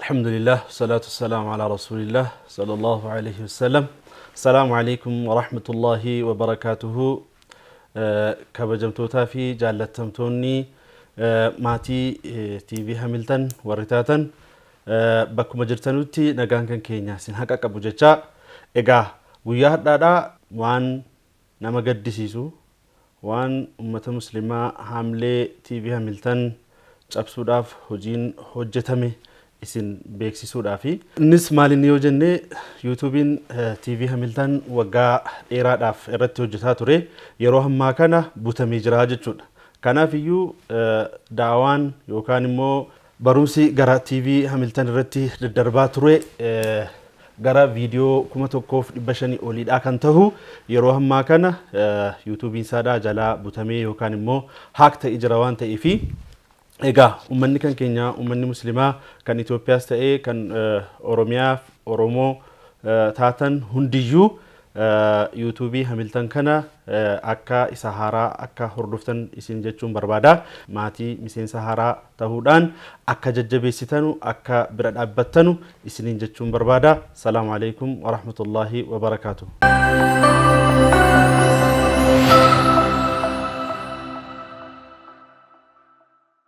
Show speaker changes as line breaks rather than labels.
Alhamdulillah, salaatu wassalamu ala rasulillah sallallahu alayhi wasallam. Assalaamu alaikum warahmatullahi wabarakaatuhu. Kabajamtootaa fi jaallattamtoonni maatii TV Hamilton warri taatan, bakkuma jirtanutti nagaan kan keenya isin haqa qabu jechaa, egaa guyyaa hadhaadhaa waan nama gaddisiisu, waan ummata muslimaa haamlee TV Hamilton cabsuudhaaf hojiin hojjetame isin beeksisuudhaafi. Innis maalinni yoo jenne, YouTube'n TV Hamilton waggaa dheeraadhaaf irratti hojjetaa ture yeroo ammaa kana butamee jira jechuudha. Kanaaf iyyuu da'awaan yookaan immoo barumsi gara TV Hamilton irratti daddarbaa ture gara viidiyoo 1500 oliidhaa kan tahu yeroo ammaa kana YouTube'n isaadhaa jalaa butamee yookaan immoo hack ta'ee jira waan ta'eefi, egaa ummanni kan keenya, ummanni muslimaa kan Itoophiyaas ta'ee kan Oromiyaa, Oromoo taatan hundiyyuu YouTube Hamilton kana akka isa haaraa akka hordoftan isin jechuun barbaada. Maatii miseensa haaraa tahuudhaan akka jajjabeessitanu, akka bira dhaabbattanu isiniin jechuun barbaada. Salaamu alaikum warahmatullaahi wabarakaatuh.